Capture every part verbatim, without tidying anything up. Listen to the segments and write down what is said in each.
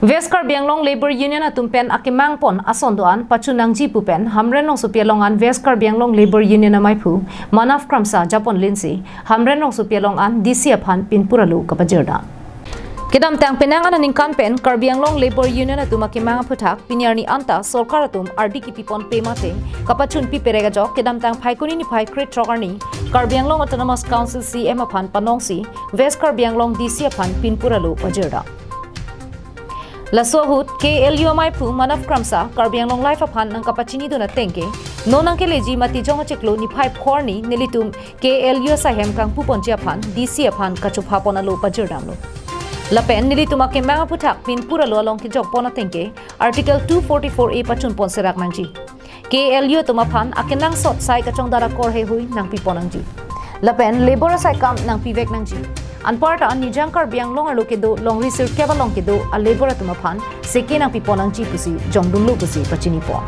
West Karbi Anglong Labour Union atum pen akemang pon ason do-an pachun nangji pu pen Hamren Rongsopi along an West Karbi Anglong Labour Union amaiphu Manav Kramsa japon linsi Hamren Rongsopi along an D C aphan pinpur alo kapajir dam. Kedamtang penang aningkan pen Karbi Anglong Labour Union atum akemang aphuthak pini arni anta sorkar atum ardi kipipon pe mate kapachunpi perek ajok kedamtang Phaikuni niphai krethrok arni Karbi Anglong Autonomous Council C M aphan panongsi West Karbi Anglong D C aphan pinpur alo pajir dam. Laso ahut K L U amaiphu Manav Kramsa Karbi Anglong Live aphan nangkapachini dun ateng ke, non nangkeleji Matijong achiklo niphai phor arni nelitum K L U asaihem kangpu ponji aphan D C aphan kachopha pon alo pajir damlo. Lapen nelitum akemang aphuthak pinpur alo along kejok pon ateng ke Article two forty-four A pachun pon serak nangji. K L U atum aphan akenangsot sai kachongdar akor heihui nangpi pon nangji. Lapen labour asai kam nangpivek nangji. Anparta Nijang Karbi Anglong arlo kedo longri sirkep along kedo a labour atum aphan seke nangpi pon nangji pusi jongdunlo pusi pachini pon.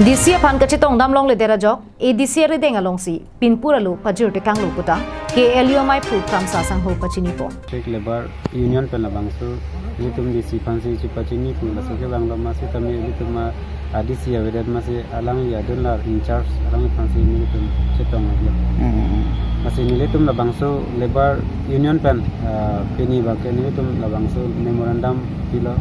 D C aphan kachetong dam longledet ajok A D C arideng alongsi pinpur alo pajir tekanglo puta K L U amaiphu Kramsa sangho pachini pon. District Labour Union pen labangso ilitum D C aphansi chepachini pu laso kevang lo, masi tame ilitum a, a D C avedet masi alangli adun la in charge alangli aphansi nelitum chetong lagi. Hmm. Masi nelitum labangso Labour Union pen, ah, pini bangke nelitum labangso memorandum pilo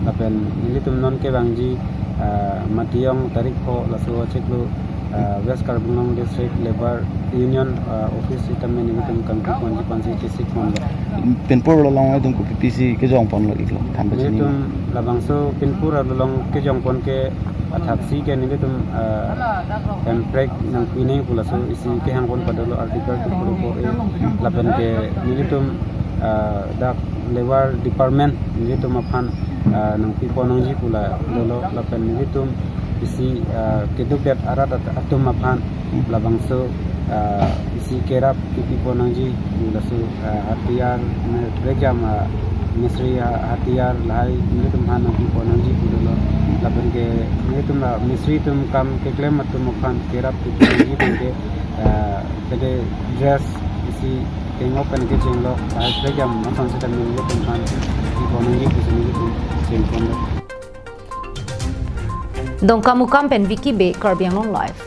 lapen nelitum non kevangji, ah, Matijong tarik pho laso achiklo, ah, West Karbi Anglong District Labour Union, ah, office sitame nelitum kangpu ponji aphansi chesik ponlo. Pinpur along itum kopi pisi kejong ponlo iklo, than pachini. Nelitum labangso pinpur along kejong pon ke athaksi ke nelitum, ah, hemprek nangpi nangji pu laso isi kehang pon padolo Article two forty-four A lapen ke nelitum, ah, dak Labour Department nelitum aphan, ah, nangpi pon nangji pu la dolo lapen nelitum isi, ah, keduk det arat at-, atum aphan labangso, ah, isi kerap kipi pon nangji pu laso, ah, hatiyar, me-, brekjam, ah, mistri, ah, hatiyar lahai nelitum aphan nangpi pon nangji pu dolo lapen ke nelitum la mistri atum kam keklem atum aphan kerap kipi nangji pen ke, ah, pede dress isi kengok pen kechenglo lahai brekjam ason sitame nelitum aphan kipi pon nangji pusi nelitum cheng ponlo. Dongkamukam pen Vicky Bey, Karbi Anglong Live.